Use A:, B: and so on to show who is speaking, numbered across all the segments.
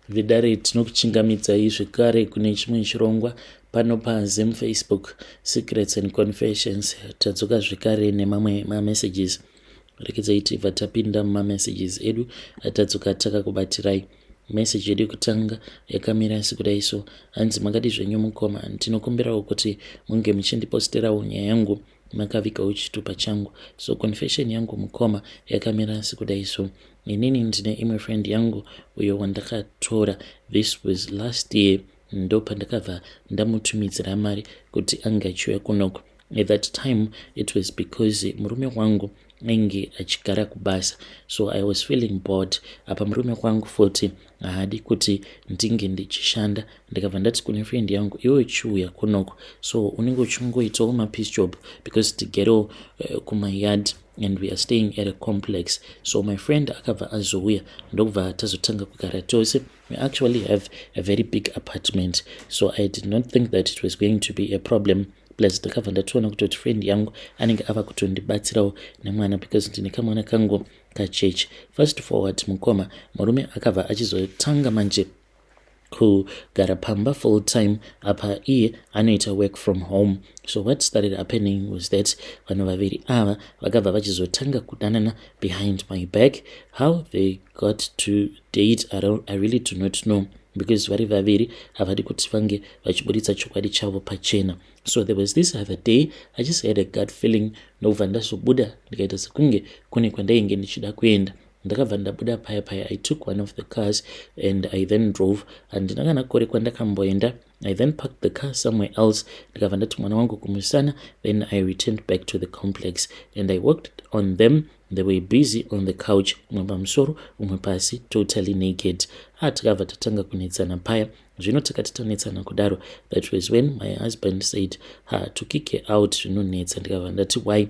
A: Vedare tinokuchingamidzai zvekare kune chimwe chirongwa pano paZim Facebook Secrets and Confessions. Tadzoka zvekare nemamwe mamessages. Rekedzai tibva tapinda mumamessages edu atadzoka takakubatirai. Message yedu yekutanga yakamira sekudai so hanzi makadi zvenyu mukoma ndinokumbirawo kuti munge muchindiposterawo nyaya yangu makavigawo chitupa changu so confession yangu mukoma yakamira sekudai so inini ndine imwe friend yangu uyo wandakatora this was last year ndopandakabva ndamutumidzira mari kuti ange achiuya kunoko at that time it was because murume wangu ainge achigara kubasa so i was feeling bored apa murume wangu futi haadi kuti ndinge ndichishanda ndikabva ndati kune friend yangu iwe uchiuya kunoko so unenge uchingoitawo mapiece job because tigerewo kumayard and we are staying at a complex so my friend akabva azouya ndokubva tazotanga kugara tose we actually have a very big apartment so i did not think that it was going to be a problem plus ndakabva ndatoona kutoti friend yangu anenge ava kutondibatsirawo nemwana because ndine kamwana kangu kachechi fast forward mukoma murume akabva achizotanga manje kugara pamba full time apa iye anoita work from home so what started happening was that vanhu vaviri ava vakabva vachizotanga kudanana behind my back how they got to date I really do not know because vari vaviri havadi kuti vange vachiburitsa chokwadi chavo pachena so there was this other day i just had a gut feeling ndobva ndazobuda ndikaita sekunge kune kwandainge ndichida kuenda ndakabva ndabuda paya paya i took one of the cars and i then drove handina kana kure kwandakamboenda i then parked the car somewhere else ndikabva ndati mwana wangu kumusana then i returned back to the complex and i walked on them they were busy on the couch umwe pamusoro umwe pasi totally naked ah takabva tatanga kunetsana paya zvino takati tanetsana kudaro that was when my husband said ha to kick her out zvinonetsa ndikabva ndati why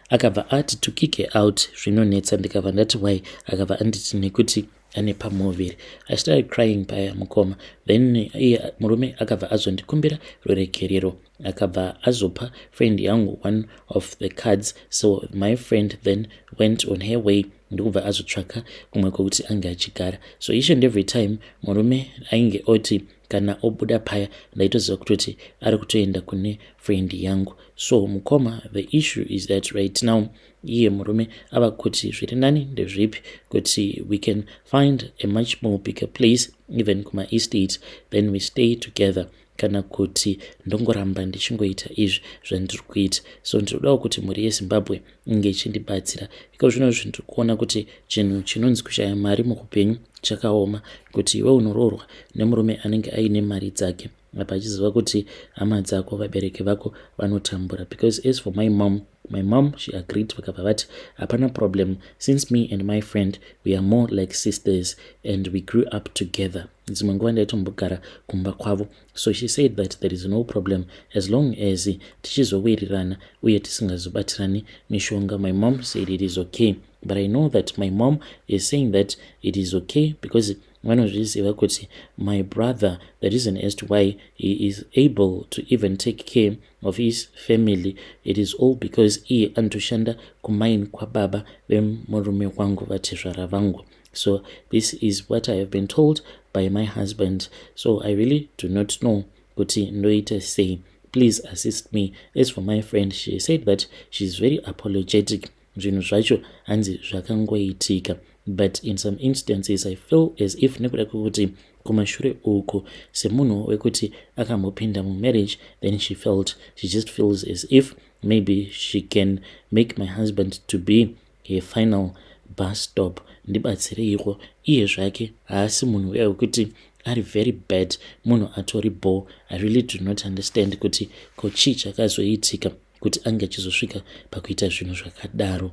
A: akabva ati to kick her out zvinonetsa ndikabva ndati why akabva anditi nekuti ane pamuviri i started crying paya mukoma then iye murume akabva azondikumbira ruregerero akabva azopa friend yangu one of the cards so my friend then went on her way ndokubva azotsvaka kumwe kwekuti ange achigara so each and every time murume ainge oti kana obuda paya ndaitoziva kutoti ari kutoenda kune friend yangu so mukoma the issue is that right now iye murume ava kuti zviri nani ndezvipi kuti we can find a much more bigger place even kumaestate then we stay together kana kuti ndongoramba ndichingoita izvi zvandiri kuita so ndinodawo kuti mhuri yezimbabwe inge ichindibatsira iko zvino zvi ndiri kuona kuti chinhu chinonzi kushaya mari muupenyu chakaoma kuti iwe unoroorwa nemurume anenge aine mari dzake apa achiziva kuti hama dzako vabereki vako vanotambura because as for my mom my mom she agreed vakabva vati hapana problem since me and my friend we are more like sisters and we grew up together dzimwe nguva ndaitombogara kumba kwavo so she said that there is no problem as long as tichizowirirana uye tisingazobatirani mishonga my mom said it is okay but i know that my mom is saying that it is okay because vanozviziva kuti my brother the reason as to why he is able to even take care of his family it is all because iye anotoshanda kumaini kwababa vemurume wangu vatezvara vangu so this is what i have been told by my husband so i really do not know kuti ndoita sei please assist me as for my friend she said that she is very apologetic zvinhu zvacho hanzi zvakangoitika but in some instances i feel as if nekuda kwekuti kumashure uku semunhu wekuti akambopinda mumarriage then she felt she just feels as if maybe she can make my husband to be her final bus stop ndibatsireiko iye zvake haasi munhu uya wekuti ari very bad munhu atori bore i really do not understand kuti ko chii chakazoitika kuti ange achizosvika pakuita zvinhu zvakadaro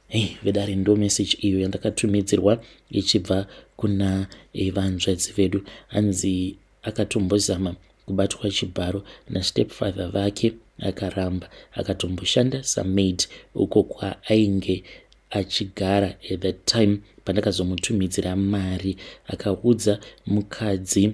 A: hei vedare ndo message iyo yandakatumidzirwa ichibva kuna vanzvadzi vedu hanzi akatombozama kubatwa chibharo nastepfather vake akaramba akatomboshanda samaid uko kwaainge achigara at that time pandakazomutumidzira mari akaudza mukadzi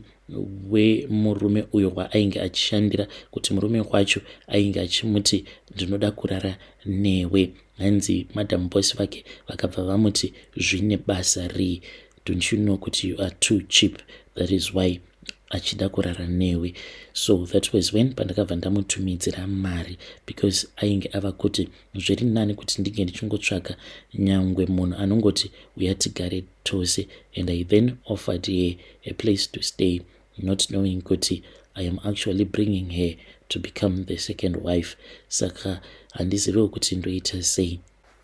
A: wemurume uyo waainge achishandira kuti murume wacho ainge achimuti ndinoda kurara newe hanzi madam boss vake vakabva vamuti zvine basa rei. Don't you know kuti you are too cheap? That is why achida kurara newe. So that was when pandakabva ndamutumidzira mari, because ainge ava kuti zviri nani kuti ndinge ndichingotsvaka nyangwe munhu anongoti uya tigare tose. And I then offered her a place to stay, not knowing kuti I am actually bringing her to become the second wife. Saka handiziviwo kuti ndoita sei.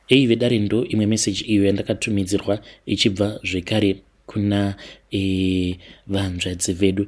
A: Ei vedare, ndo imwe meseji iyo yandakatumidzirwa ichibva zvekare kuna vanzvadzi vedu.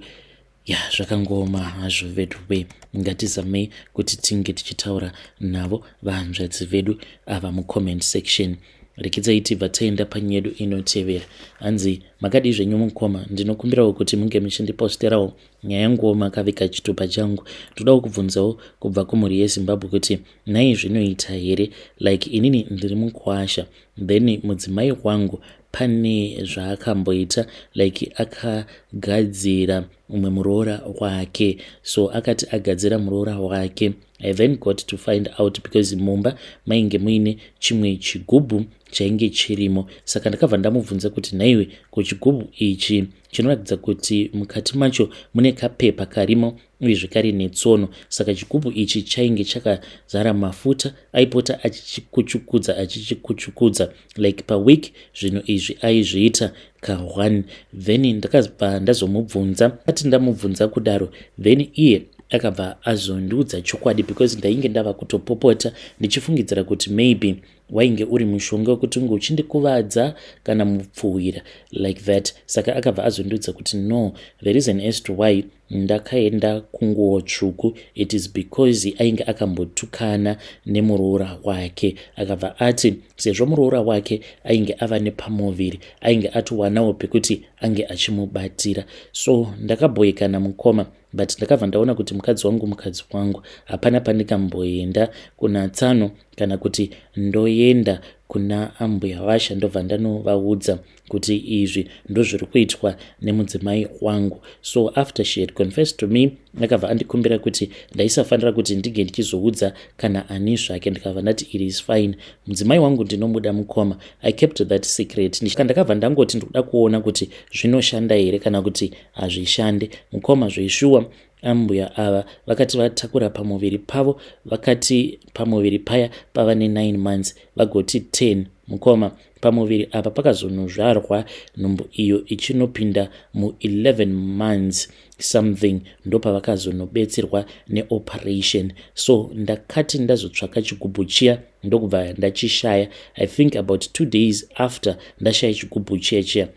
A: Ya, zvakangooma hazvo vedu we. Ngatizamei kuti tinge tichitaura navo vanzvadzi vedu ava mucomment section. Rekidzai tibva taenda panyedu inotevera. Hanzi, "Makadii zvenyu mukoma? Ndinokumbirawo kuti munge muchindiposterawo nyaya yanguwo makavika chitupa changu. Ndodawo kubvunzawo kubva kumhuri yeZimbabwe kuti nhai, zvinoita here? Like inini ndiri mukwasha, then mudzimai wangu pane zvaakamboita, like akagadzira umwe muroora wake. So akati agadzira muroora wake, I then got to find out because mumba mainge muine chimwe chigubhu chainge chirimo. Saka ndakabva ndamubvunza kuti, 'Nhaiwe, kuchigubhu ichi chinoratidza kuti mukati macho mune kapepa karimo uye zvekare netsono.' Saka chigubhu ichi chainge chakazara mafuta. Aipota achichikuchukudza, achichikuchukudza, like paweek zvinhu izvi aizviita ka1. Then ndakabva ndazomubvunza. Ati ndamubvunza kudaro, then iye akabva azondiudza chokwadi, because ndainge ndava kutopopota ndichifungidzira kuti maybe wainge uri mushonga wekuti unge uchindikuvadza kana mupfuwira, like that. Saka akabva azondiudza kuti, 'No, the reason as to why ndakaenda kunguo tsvuku, it is because ainge akambotukana nemuroora wake.' Akabva ati sezvo muroora wake ainge ava nepamuviri, ainge atowanawo pekuti ange achimubatira. So ndakabhoyekana mukoma, but ndakabva ndaona kuti mukadzi wangu mukadzi wangu. Hapana pandikamboenda kuna tsano kana kuti ndoenda kuna ambuya vasha ndobva ndanovaudza kuti izvi ndozviri kuitwa nemudzimai wangu. So after she had confessed to me, akabva andikumbira kuti ndaisafanira kuti ndinge ndichizoudza kana ani zvake. Ndikabva ndati it is fine. Mudzimai wangu ndinomuda mukoma. I kept that secret. Ndakabva ndangoti ndikuda kuona kuti zvinoshanda here kana kuti hazvishande. Mukoma, zveishuwa ambuya ava vakati vatakura pamuviri pavo, vakati pamuviri paya pava ne9 months, vagoti 10. Mukoma, pamuviri apa pakazonozvarwa nhumbu iyo ichinopinda mu11 months something, ndopavakazonobetserwa neoperation. So ndakati ndazotsvaka chigubhu chiya, ndokubva ndachishaya. I think about 2 days after ndashaya chigubhu chiya chiya,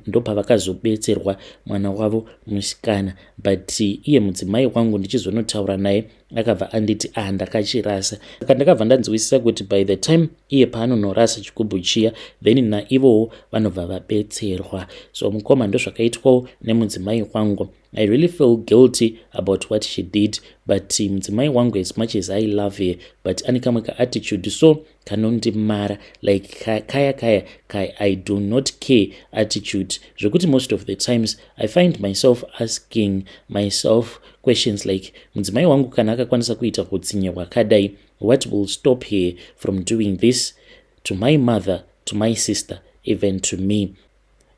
A: ndopavakazobetserwa mwana wavo musikana. But iye mudzimai wangu ndichizonotaura naye, akabva anditi, 'Ah, ndakachirasa.' Saka ndakabva ndanzwisisa kuti by the time iye paanonorasa chigubhu chiya, then naivowo vanobva vabetserwa. So mukoma, ndozvakaitwawo nemudzimai wangu. I really feel guilty about what she did, but mudzimai wangu, as much as I love her, but ane kamwe kaattitude so kanondimara, like kaya kaya kai 'I do not care' attitude, zvekuti most of the times I find myself asking myself questions like, mudzimai wangu kana akakwanisa kuita utsinye hwakadai, what will stop her from doing this to my mother, to my sister, even to me?"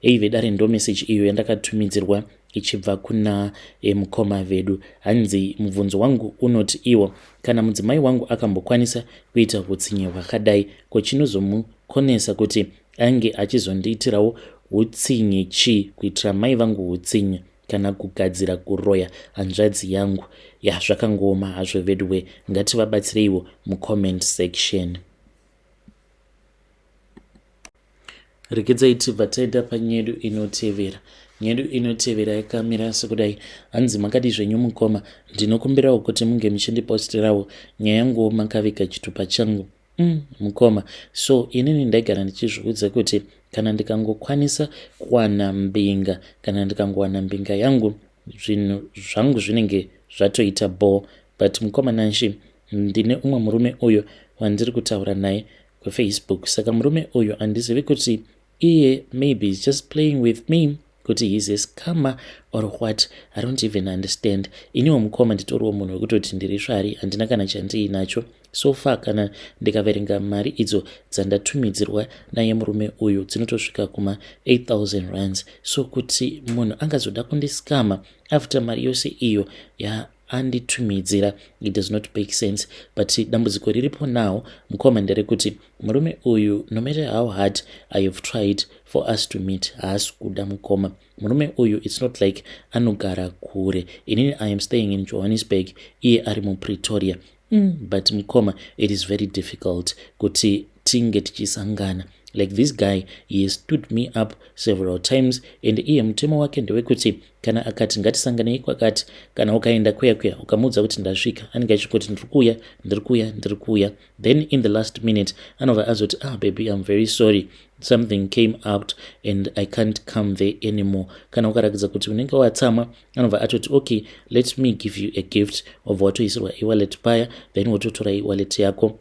A: Ei vedare, ndo meseji iyo yandakatumidzirwa ichibva kuna mukoma vedu. Hanzi, "Mubvunzo wangu unoti iwo, kana mudzimai wangu akambokwanisa kuita utsinye hwakadai, ko chinozomukonesa kuti ange achizondiitirawo utsinye chii, kuitira mai vangu utsinye kana kugadzira kuroya hanzvadzi yangu?" Ya, zvakangooma hazvo veduwe. Ngativabatsireiwo mucomment section. Regedzai tibva taenda panyedu inotevera. Nyedu inotevera yakamira sekudai. Hanzi, "Makadi zvenyu mukoma? Ndinokumbirawo kuti munge muchindiposterawo nyaya yanguwo makaviga chitupa changu. Mukoma, so inini ndaigara ndichizviudza kuti kana ndikangokwanisa kuwana mbinga, kana ndikangowana mbinga yangu, zvinhu zvangu zvinenge zvatoita bho. But mukoma Nanshi, ndine umwe murume uyo wandiri kutaura naye kuFacebook. Saka murume uyu handizivi kuti iye maybe is just playing with me Kuti he's a scammer or what, I don't even understand. Iniwo mukoma, nditoriwo munhu wekutoti ndiri svari, handina kana chandiinacho so far. Kana ndikaverenga mari idzo dzandatumidzirwa naye murume uyu, dzinotosvika kuma 8000 rands. So kuti munhu angazoda kundiscama after mari yose iyo yaanditumidzira, it does not make sense. But dambudziko riripo now, mukoma, nderekuti murume uyu, no matter how hard I have tried for us to meet, haasi kuda, mukoma. Murume uyu, it's not like anogara kure. Inini I am staying in Johannesburg, iye ari muPretoria. But mukoma, it is very difficult kuti tinge tichisangana. Like, this guy, he stood me up several times, and iye mutemo wake ndewekuti kana akati ngatisanganei kwakati, kana ukaenda kuya kuya ukamuudza kuti ndasvika, anenge achingoti ndiri kuuya, ndiri kuuya, ndiri kuuya. Then in the last minute anobva azoti, "Ah baby, I'm very sorry, something came out and I can't come there anymore." Kana ukarakidza kuti unenge watsamwa, anobva atoti, "Okay, let me give you a gift." Wabva watoisirwa ewallet paya, then wototora ewallet yako,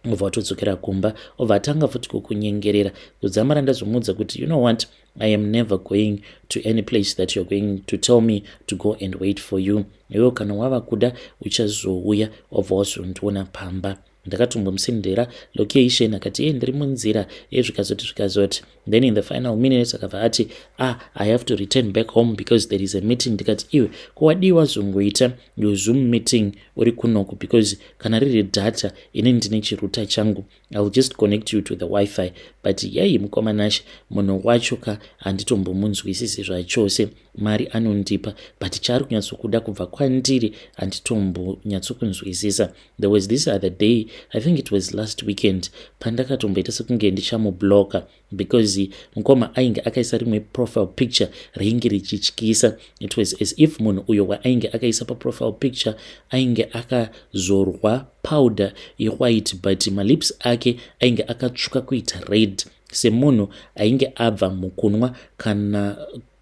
A: obva watodzokera kumba, obva atanga futi kukunyengerera kudzamara ndazomuudza kuti, "You know what? I am never going to any place that you are going to tell me to go and wait for you. Iwe kana wava kuda, uchazouya, wabva wazondiona pamba." Ndakatombomusendera location, akati, "E, ndiri munzira." E, zvikazoti zvikazoti, then in the final minutes akabva ati, "Ah, I have to return back home because there is a meeting." Ndikati, "Iwe, kuwadii wazongoita your Zoom meeting uri kunoku? Because kana riri data, ini ndine chirouter changu, I will just connect you to the WiFi." But yai, mukoma Nashe, munhu wacho ka, handitombomunzwisisi zvachose. Mari anondipa, but chaari kunyatsokuda kubva kwandiri handitombonyatsokunzwisisa. There was this other day, I think it was last weekend, pandakatomboita sekunge ndichamubloka because mukoma, ainge akaisa rimwe profile picture rainge richityisa. It was as if munhu uyo waainge akaisa paprofile picture ainge akazorwa powder yewhite, but malips ake ainge akatsvuka kuita red, semunhu ainge abva mukunwa kana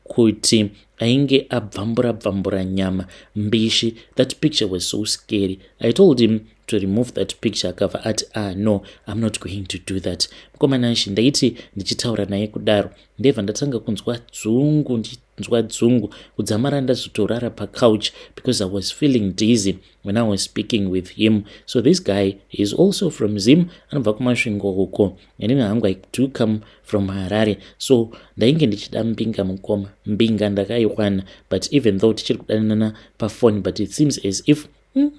A: kuti ainge abvambura bvambura nyama mbishi. That picture was so scary. I told him to remove that picture, akabva ati, "Ah no, I'm not going to do that." Mukoma Nashe, ndaiti ndichitaura naye kudaro, ndebva ndatanga kunzwa dzungu, ndinzwa dzungu kudzamara ndazotorara pacouch because I was feeling dizzy when I was speaking with him. So this guy is also from Zim, anobva kuMasvingo uko. Inini hangu, I do come from Harare. So ndainge ndichida mbinga, mukoma. Mbinga ndakaiwana, but even though tichiri kudanana pafoni, but it seems as if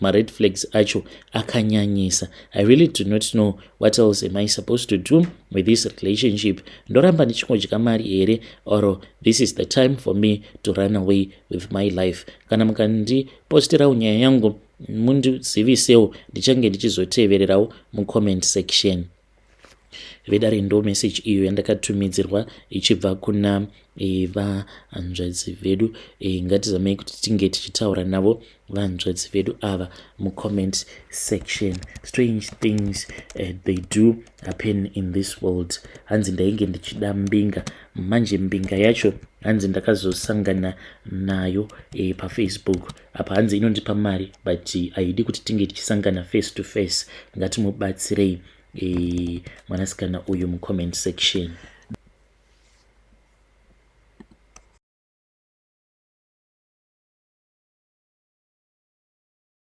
A: mared flags acho akanyanyisa. I really do not know what else am I supposed to do with this relationship. Ndoramba ndichingodya mari here, or this is the time for me to run away with my life? Kana mukandipostirawo nyaya yangu, mundizivisewo, ndichange ndichizotevererawo mucomment section. Vedare, ndo message iyo yandakatumidzirwa ichibva kuna vahanzvadzi vedu. Ngatizamei kuti tinge tichitaura navo vahanzvadzi vedu ava mucomment section. Strange things, they do happen in this world. Hanzi ndainge ndichida mbinga, manje mbinga yacho hanzi ndakazosangana nayo paFacebook apa. Hanzi inondipa mari, but haidi kuti tinge tichisangana face to face. Ngatimubatsirei mwanasikana uyu mucomment section.